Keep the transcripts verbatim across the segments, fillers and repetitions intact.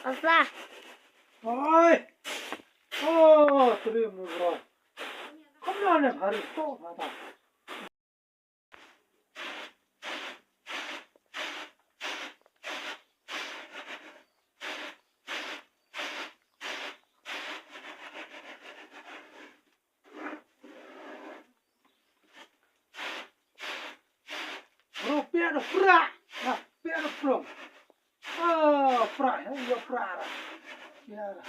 Asa. Oi. Oh, three mu bro. Come on, hurry, stop, hurry. Bro, pia da pra. Nah, pia da pra. Ah, pra, eh, yo pra. Pia da.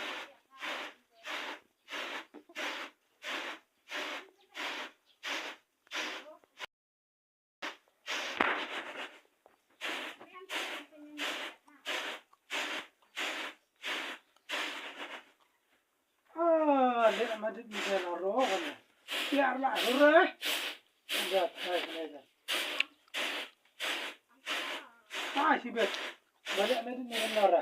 Ah, leh ma dit ni la ro kan. Piar la ro re. Enggak, hai, hai, hai. Ah, si bet. Balik ma dit ni la ro.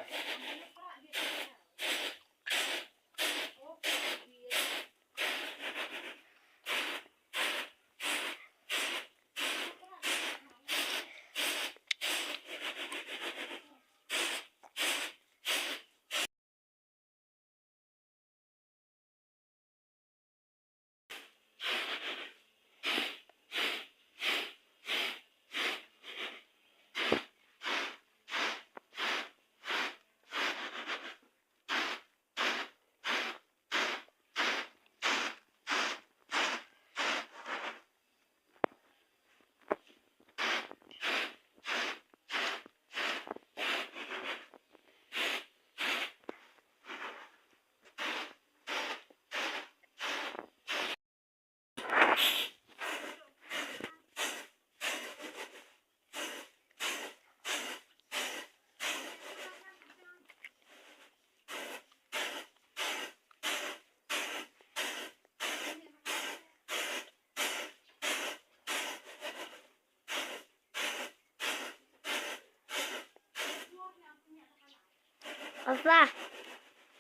Asa.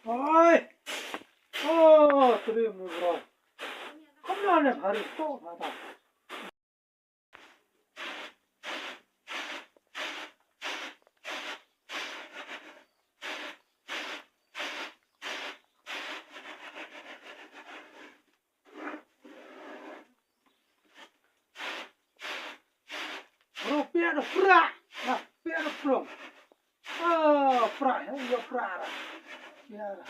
Oi. Oh, three mu bro. Come on, hurry, stop, hurry. Bro, pia da pra. Nah, pia da pra. Ah, pra, eh, yo pra. Pia da.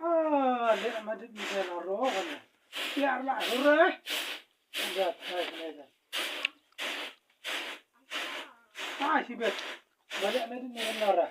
Ah, leh ma dit ni la ro kan. Piar la ro re. Enggak, hai, hai, hai. Ah, si bet. Balik ma dit ni la ro.